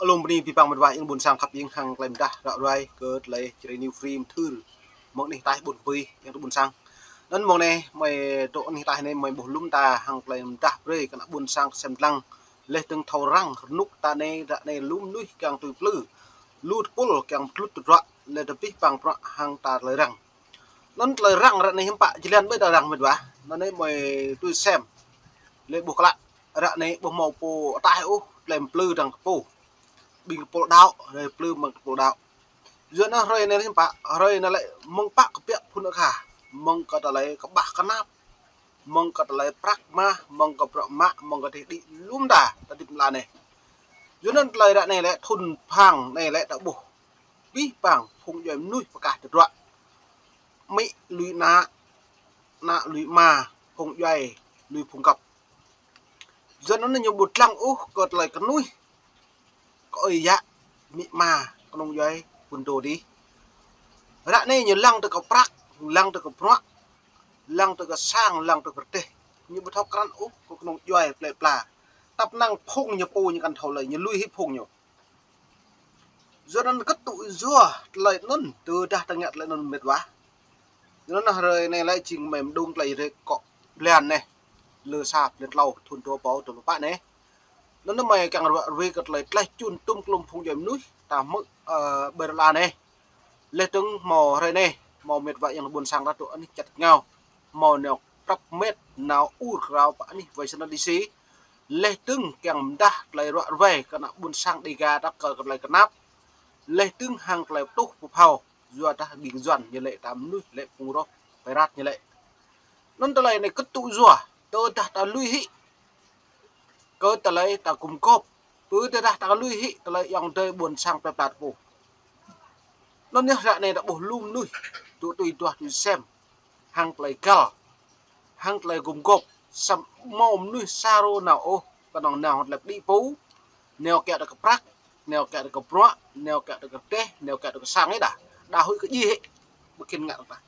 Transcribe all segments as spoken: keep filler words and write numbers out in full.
Lŏm bơni abih bang mĕt wa ayŏng adơi ƀuôn sang khăp jing hăng tơlơi mơdah ră ruai kơ tơlơi Jrai New Free mơthưr mơ̆ng anih ataih ƀôn bui ayŏng adơi ƀuôn sang. Anŭn mơ̆ng anai mơi dŏ anih ataih anai mơi ƀuh lŏm ta hăng tơlơi mơdah brơi kơ ană ƀuôn sang sem lăng. Laih dơ̆ng thâo răng rơnŭk ta anai ră anai lu mơnuih kiăng tui plư. Lu tơpul kiăng pơtlŭt tơdruă laih dơ̆ng abih bang bruă hăng ta tơlơi răng. Anŭn tơlơi răng ră anai hiư̆m pă jơlan ƀơi ta răng mĕt wa. Anŭn anai mơi tui sem. Laih ƀuh klă ră anai ƀu hmâo pô ataih ôh, tơlơi plư dơ̆ng kơ pô. Ƀing tơpul đaŏ, rai plư mơ̆ng tơpul đaŏ. Yua anŭn hrơi anai hiư̆m pă, hrơi anai lĕ mơ̆ng pă kơ biă phŭn akha, mơ̆ng kơ tơlơi kơƀah kơnap, mơ̆ng kơ tơlơi prăk mah, mơ̆ng kơ bruă mă, mơ̆ng kơ tih đĭ lŏm ta, ta hơdip mơ̆ng anai. Yua anŭn tơlơi ră anai lĕ thŭn phang anai lĕ ta ƀuh abih bang phung djuai mơnuih pơkah tơdruă. Amĭ lui ană, ană lui ama, phung djuai lui phung găp. Yua anŭn ñu ƀu lăng ôh kơ tơlơi kơnuih, kơ ơi yă, amĭ ama, kơnung djuai, phun dô dih. Ră anai ñu lăng tơ kơ prăk, lăng tơ kơ bruă, lăng tơ kơ sang, lăng tơ kơ rơdêh. Ñu ƀu thâo krăn ôh kơ kơnung djuai plơi pla. Tăp năng phung ñu pô ñu kăn thâo lơi, ñu lui hĭ phung ñu. Yua anŭn kơtŭ yua tơlơi anŭn, tơdah ta ngă tơlơi anŭn mĕt wa. Yua anŭn hrơi anai lĕ jing mơi mơđung tơlơi rơkâo blan anai. Lơ sa blan tlâo thŭn dua rơbâo dua pluh pă anai. Anŭn mơi kiăng ruă ruai kơ tơlơi tlaih čun tŭm klŭm phung djuai mơnuih ta hmư̆, ơ, ƀơi rơla anai. Laih dơ̆ng hmâo hrơi anai, hmâo mĕt wa ayŏng adơi ƀuôn sang ta dŏ anih čăt rơngiao. Hmâo nao prăp mĕt, nao ur krao pơ anih Washington D C. Laih dơ̆ng kiăng mơdah tơlơi ruă ruai kơ ană ƀuôn sang Dêga ta kơ tơlơi kơnap. Laih dơ̆ng hăng tơlơi pơtuh pơphao, yua dah ƀing Yuan ñu lĕ ta mơnuih lĕ phung roh pơrat ñu lĕ. Anŭn tơlơi anai kơtŭ yua, tơdah ta lui hĭ kơ tơlơi ta gum gôp, tơdah ta lui hĭ tơlơi ayŏng adơi ƀuôn sang plơi pla ta pô. Anŭn yơh ră anai ta ƀuh lu mơnuih, tŭ tui duah tui sem, hăng tơlơi găl, hăng tơlơi gum gôp, samơ̆ hmâo mơnuih sa rô nao ôh, kơnơ̆ng nao hăng tơlơi pơđĭ pô, nao kiăng tơ kơ prăk, nao kiăng tơ kơ bruă, nao kiăng tơ kơ rơdêh, nao kiăng tơ kơ sang ih đa. Đa huĭ kơ djai hĭ, ƀu khĭn ngă tah.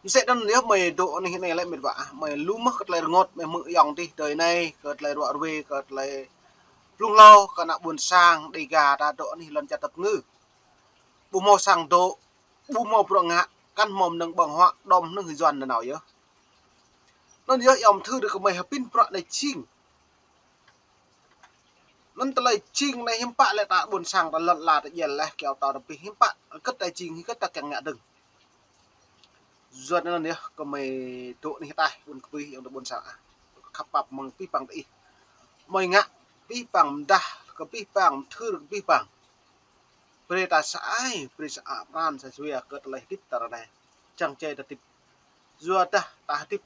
Mơsĕ anŭn yơh mơi dŏ anih anai lĕ mĕt wa, mơi lu mơ̆ kơ tơlơi rơngot, mơi hmư̆ ayŏng adih tơi anai, kơ tơlơi ruă ruai, kơ tơlơi blung hlâo, kơ ană ƀuôn sang Dêga ta dŏ anih lŏn čar tơpơngư. Ƀu hmâo sang dŏ, ƀu hmâo bruă ngă, kăn hmâo mơnơ̆ng ƀơ̆ng huă, đom mơnơ̆ng hơjuăn nanao yơh. Anŭn yơh ayŏng mơthưr kơ mơi hơbĭn bruă anai jing. Anŭn tơlơi jing anai hiư̆m pă lĕ ta ƀuôn sang ta lŏn ala ta djel laih kiaŏ ta rơbih hiư̆m pă, hơget ta jing, hơget ta kiăng ngă dơ̆ng. Yua anŭn yơh kơ mơi dŏ anih ataih ƀuôn kơ abih ayŏng adơi ƀuôn sang ah. Khăp pap mơ̆ng abih bang tơ ih. Mơi ngă abih bang mơdah kơ abih bang, mơthưr kơ abih bang. Brơi ta sa ai, brơi sa a pran sa jua kơ tơlơi hơdip ta ră anai. Čang čai ta hơdip. Yua dah ta hơdip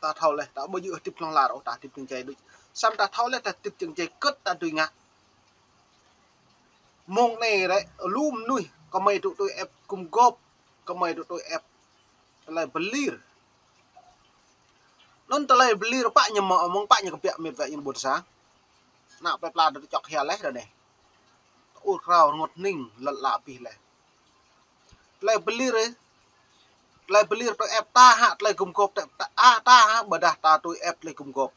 ta thâo laih, ta ƀu djơ̆ hơdip hlŏng lar ôh, ta hơdip čang čai đôč. Samơ̆ ta thâo laih ta hơdip čang čai hơget ta dưi ngă. Mơ̆ng anai rĕ, lu mơnuih, kơ mơi tŭ tui ĕp gum gôp, kơ mơi tŭ tui ĕp tơlơi pơlir. Anŭn tơlơi pơlir pă ñu mơ̆, mơ̆ng pă ñu kơbiă mĕt wa ayŏng adơi ƀuôn sang. Ană plơi pla ta čŏk hia laih ră anai. Ur krao rơngot hning lŏn ala abih laih. Tơlơi pơlir ĕ. Tơlơi pơlir tui ĕp ta hă, tơlơi gum gôp tui ĕp ta, a, ta hă, ƀôdah ta tui ĕp tơlơi gum gôp.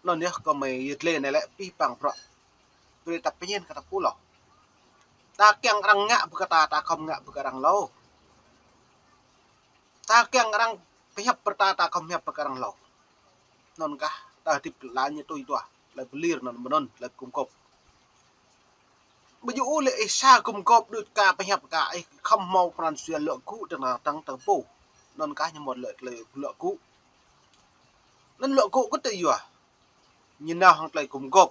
Anŭn yơh kơ mơi yơh tơlơi anai lĕ abih bang bruă. Brơi ta pơñen kơ ta pô hlâo. Ta kiăng arăng ngă brơi kơ ta, ta khŏm ngă brơi kơ arăng hlâo. Ta kiăng arăng pơhiăp brơi ta, ta khŏm hiăp brơi kơ arăng hlâo. Anŭn kah ta hơdip lĕ ñu tui duah, tơlơi pơlir anŭn mơ̆n anŭn, tơlơi gum gôp. Ƀu djơ̆ ôh lĕ ih sa gum gôp đôč kah pơhiăp kah ih khŏm hmâo pran jua luă gŭ dơ̆ng dơ̆ng tơ pô. Anŭn kah ñu hmâo lĕ tơlơi luă gŭ. Anŭn luă gŭ kơ tơ yua. Ñu nao hăng tơlơi gum gôp.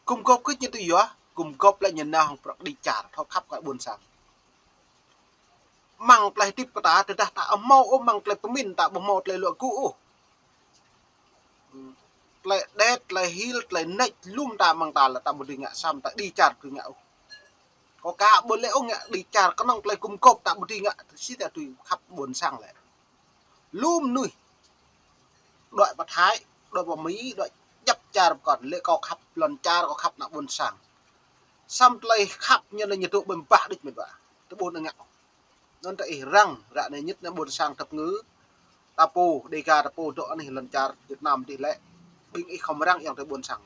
Gum gôp kơ ñu tơ yua, gum gôp lĕ ñu nao hăng prăk đĭ čar, thâo khăp kơ ƀuôn sang. Mơ̆ng tơlơi hơdip kơ ta, tơdah ta hmâo ôh mơ̆ng tơlơi pơmĭn ta ƀu hmâo tơlơi luă gŭ ôh. Tơlơi đet, tơlơi hil, tơlơi neč, lŏm ta mơ̆ng ta lĕ ta ƀu dưi ngă, samơ̆ ta đĭ čar ƀu dưi ngă ôh. Kâo ka ƀu lĕ ôh ngă đĭ čar, kơnơ̆ng tơlơi gum gôp ta ƀu dưi ngă, sĭt ta dưi khăp ƀuôn sang lĕ. Lu mơnuih. Đuaĭ pơ Thái, đuaĭ pơ Mi, đuaĭ djŏp čar pơkŏn, lĕ kâo khăp lŏn čar, kâo khăp ană ƀuôn sang. Samơ̆ tơlơi khăp ñu anai ñu dŏ ƀơi bah đôč mĕt wa. Tơ ƀôn ngă. Anŭn ta ih răng, ră anai ñit ană ƀuôn sang tơpơngư. Ta pô, Dêga ta pô dŏ anih lŏn čar Việt Nam dih lĕ. Ƀing ih khŏm răng ayŏng adơi ƀuôn sang.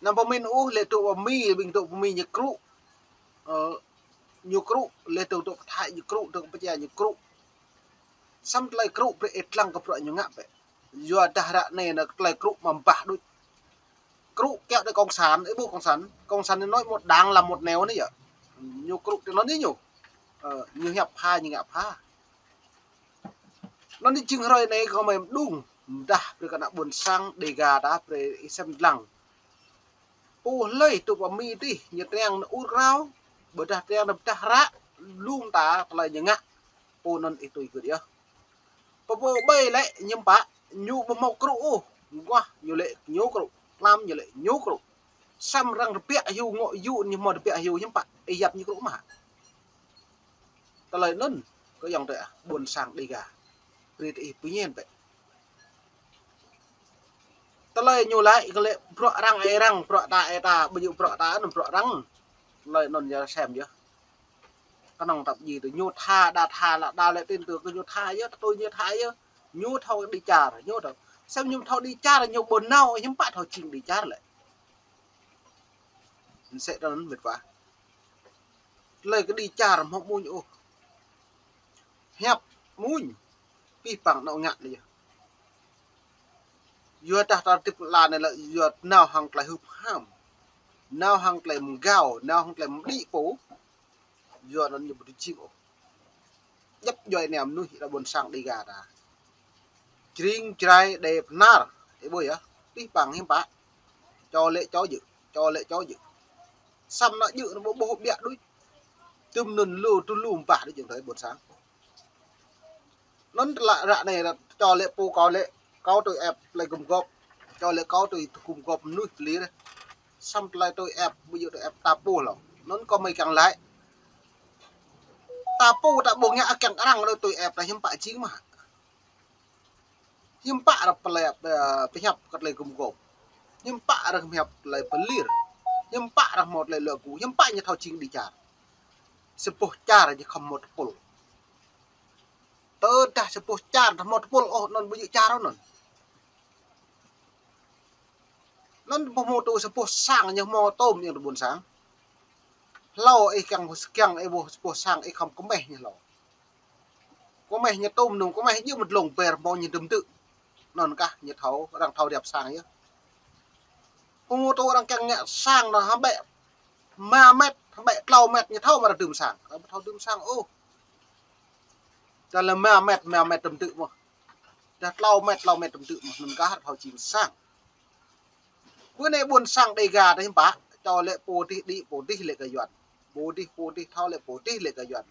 Anăm pơmin ôh, lĕ tŭ pơmi, ƀing tŭ pơmi ñu krŭ. Ơ, ñu krŭ, lĕ tŭ tŭ pơthai ñu krŭ, tŭ pơčia ñu krŭ. Samơ̆ tơlơi krŭ brơi ih lăng kơ bruă ñu ngă bĕ. Yua dah ră anai anŭn tơlơi krŭ mă bah đôč. Krŭ kiăng đơi cộng sản, ih ƀuh cộng sản. Cộng sản anŭn nói một đằng làm một nẻo anai yơh. Ñu krŭ tui anŭn anai ñu. Ơ, ñu hiăp pha, ñu ngă pha. Anŭn anai jing hrơi anai kâo mơ̆ng mơđung, mơdah brơi kơ ană ƀôn sang Dêga ta brơi ih sem lăng. Pô hlơi tŭ pơmi tih, ñu triăng anŭn ur krao, ƀôdah triăng anŭn pơdah ră, lŏm ta tơlơi ñu ngă. Pô anŭn ih tui gơ̆t yơh. Pô pô ƀai lĕ hiư̆m pă, ñu ƀu hmâo krŭ ôh, mơguah ñu lĕ ñu krŭ, tlam ñu lĕ ñu krŭ. Samơ̆ arăng rơbiă hyu ngŏ yŭ ñu hmâo rơbiă hyu hiư̆m pă, ih yap ñu krŭ mă. Tơlơi anŭn, kơ ayŏng adơi ah, ƀôn sang Dêga. Brơi tơ ih pơñen bĕ. Tơlơi ñu laĭ kơ lĕ bruă arăng ơi arăng, bruă ta ơi ta, ƀu djơ̆ bruă ta anŭn bruă arăng. Tơlơi anŭn yơh sem yơh. Kơnơ̆ng tăp ji tơ ñu tha, đa tha lă đa lĕ tin tưởng kơ ñu tha yơh, tơtui ñu tha yơh. Ñu thâo đĭ čar, ñu thâo. Sem ñu thâo đĭ čar, ñu ƀu nao, hiư̆m pă thâo jing đĭ čar lĕ. Mơsĕ tơ anŭn mĕt wa. Tơlơi kơ đĭ čar hmâo amuñ ôh. Hiăp amuñ. Pih păng anŏ ngă anai yơh. Yua dah ta tip la anai lĕ yua nao hăng tơlơi hưp ham. Nao hăng tơlơi mơgao, nao hăng tơlơi mơđĭ pô. Yua anŭn ñu ƀu dưi jing ôh. Djŏp djuai anai mơnuih ta ƀôn sang Dêga ta. Jring jrai đe pơnar. Ih ƀuh yơh. Pih păng hiư̆m pă. Čô lĕ čô djơ̆. Čô lĕ čô djơ̆. Samơ̆ anŏ djơ̆ anŭn ƀu ƀuh ƀiă đôč. Tơm anŭn lu tơl lu ƀah đôč jing tơlơi ƀôn sang. Anŭn tơlơi ră anai čô lĕ pô kâo lĕ kâo tui ĕp tơlơi gum gôp. Čô lĕ kâo tui gum gôp mơnuih pơlir. Samơ̆ tơlơi tui ĕp, ƀu djơ̆ tui ĕp ta pô hlâo. Anŭn kâo mơi kiăng laĭ. Ta pô ta ƀu ngă kiăng arăng đôč tui ĕp ta hiư̆m pă jing mă. Hiư̆m pă arăng pơlep, ơ, pơhiăp kơ tơlơi gum gôp. Hiư̆m pă arăng pơhiăp tơlơi pơlir. Hiư̆m pă arăng hmâo tơlơi luă gŭ. Hiư̆m pă ñu thâo jing đĭ čar. Sa boh čar ñu khŏm hmâo tơpul. Tơdah sa boh čar ta hmâo tơpul ôh, anŭn ƀu djơ̆ čar ôh anŭn. Anŭn ƀu hmâo tŭ sa boh sang ñu hmâo tôm ñu tơ ƀôn sang. Hlâo ih kiăng, kiăng ih ƀuh sa boh sang ih khŏm kơmeh ñu hlâo. Kơmeh ñu tôm anŭn, kơmeh djơ̆ mơ̆ dlông ber hmâo ñu đưm đư̆. Anŭn kah ñu thâo, arăng thâo riăp sang yơh. Ƀu hmâo tŭ arăng kiăng ngă sang anŭn hơbĕ rơma met, hơbĕ klâo met ñu thâo mă arăng dưm sang. Arăng ƀu thâo dưm sang ôh. Dah lĕ rơma met, rơma met đưm đư̆ mơ̆n. Dah klâo met, klâo met đưm đư̆ mơ̆n. Anŭn kah arăng thâo jing sang. Bơ anai ƀôn sang Dêga ta hiư̆m pă, čô lĕ pô dih đĭ, pô dih lĕ gah Yuan. Pô dih, pô dih thâo lĕ pô dih lĕ gah Yuan.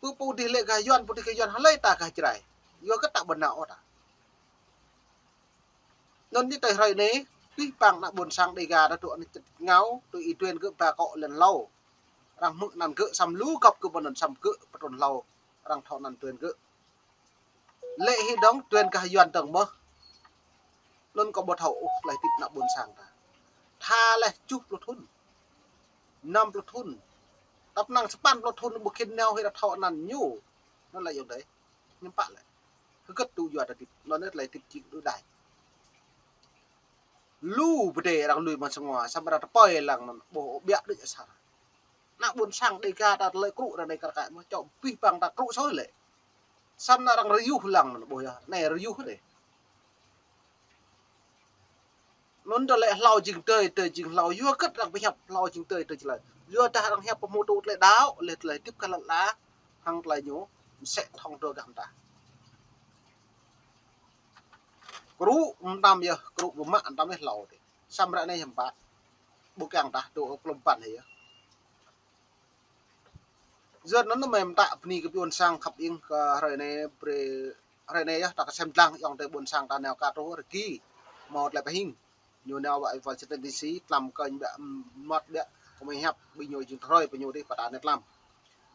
Pô, pô dih lĕ gah Yuan, pô dih gah Yuan, hlơi ta gah Jrai. Yua kơ ta ƀu nao ôh ta. Anŭn anai tơlơi hrơi anai, pih păng ană ƀôn sang Dêga ta tŭ anai čĕt ngao, tui ih tuen gơ̆ ba akŏ lŏn hlâo. Arăng hmư̆ anăn gơ̆ samơ̆ lu gŏp gơ̆ ƀơi anŭn samơ̆ gơ̆ pơtrŭn hlâo. Arăng thâo anăn tuen gơ̆. Lĕ hĭ dơ̆ng tuen gah Yuan dơ̆ng mơ̆n. Anŭn kâo ƀu thâo ôh tơlơi tip ană ƀôn sang ta. Tha leh tơjuh pluh thŭn. Năm pluh thŭn. Tăp năng sapăn pluh thŭn ƀu khĭn nao hĭ ta thâo anăn ñu. Anŭn lĕ yơh dêh. Hiư̆m pă lĕ. Hơget tŭ yua ta tip. Anŭn lĕ tơlơi tip jing đuaĭ. Lu pơdai arăng lui mơ̆ng sang anŭn. Samơ̆ arăng tơpơi lăng anŭn. Ƀuh ƀiă đôč asar. Ană ƀôn sang Dêga ta tơlơi krŭ arăng anai kar kaĭ mơ̆ čŏ pih păng ta krŭ soi lĕ. Samơ̆ arăng rơyuh lăng anŭn ƀuh yơh. Anai rơyuh dêh. Anŭn tơlơi hlâo jing tơi, tơi jing hlâo. Yua hơget arăng pơhiăp hlâo jing tơi, tơi jing hlâo. Yua dah arăng hiăp pơhmutu tơlơi đaŏ, lĕ tơlơi tip kơ lăn ala. Hăng tơlơi ñu. Mơsĕ thŏng dua gah mơta. Krŭ mơtam yơh, krŭ ƀu mă mơtam yơh hlâo dêh. Samơ̆ ră anai hiư̆m pă. Ƀu kiăng tah tŭ klŏm păn yơh. Yua anŭn mơi mơta bơni kơ ƀôn sang khăp ing kơ hrơi anai brơi, hrơi anai yơh ta kơsem dlăng ayŏng adơi ƀôn sang ta nao kơ truh rơki. Hmâo tơlơi pơhing. Ñu nao wă wă Washington D C, tlam kơnh ƀiă, mơmŏt ƀiă, kơ mơi hiăp ƀing ñu jing tơhrơi pơ ñu dih pơtă anai tlam.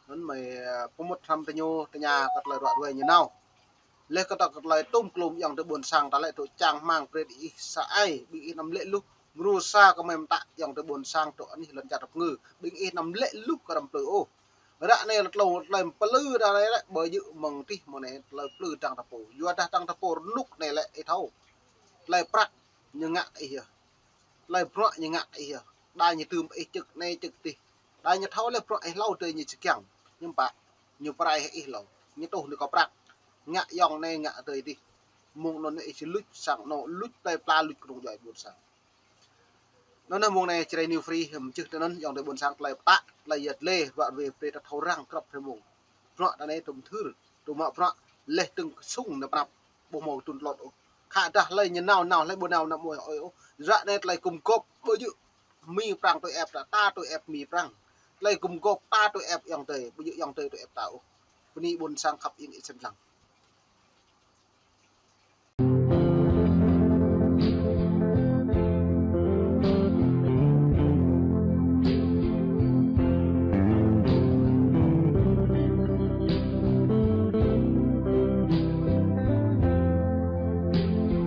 Anŭn mơi, ơ, pơmŭt hrăm tơ ñu, tơña kơ tơlơi ruă ruai ñu nao. Leh kơ ta kơ tơlơi tŭm klŭm ayŏng adơi ƀôn sang ta lĕ tŭ čang hmang brơi ih sa ai, ƀing ih anăm lĕ luh, mrô sa kơ mơi mơta ayŏng adơi ƀôn sang tŭ anih lŏn čar ta pơngư, ƀing ih anăm lĕ luh kơ răm plư ôh. Ră anai lĕ tlâo tơlơi plư ră anai lĕ, ƀơi djơ̆ mơ̆ng tih mơ̆ng anai tơlơi plư dăng ta pô. Yua dah dăng ta pô rơnŭk anai lĕ ih thâo. Tơlơi prăk ñu ngă ih yơh. Tơlơi bruă ñu ngă ih yơh. Đa ñu tưm ih čơ̆k anai čơ̆k adih. Đa ñu thâo lĕ bruă ih hlâo tơdơi ñu či kiăng. Ñu pă, ñu pơrai ih hlâo. Ñu tuh ñu kơ prăk. Ngă ayŏng anai ngă adơi adih. Mơ̆ng anŭn ih či luč sang anŏ, luč tơlơi pla, luč kơnung djuai ƀôn sang. Anŭn mơ̆ng anai Jrai New Free mơčih tơ anŭn, ayŏng adơi ƀôn sang, tơlơi pơtă, tơlơi yăt lĕ, ruă ruê brơi ta thâo răng krăp hrơi mông. Bruă ta anai tŭm thưr, tŭm mă bruă, leh tơ̆ng sung nao pơnăp, ƀu hmâo tŭn tlot ôh. Khă dah hlơi ñu nao nao, hlơi ƀu nao nao ƀu ơi ôh. Ră anai tơlơi gum gôp, ƀu djơ̆ Mi Prang tui ĕp ta, ta tui ĕp Mi Prang. Tơlơi gum gôp ta tui ĕp ayŏng adơi, ƀu djơ̆ ayŏng adơi tui ĕp ta ôh. Bơni ƀôn sang khăp ing ih sĭt lăng.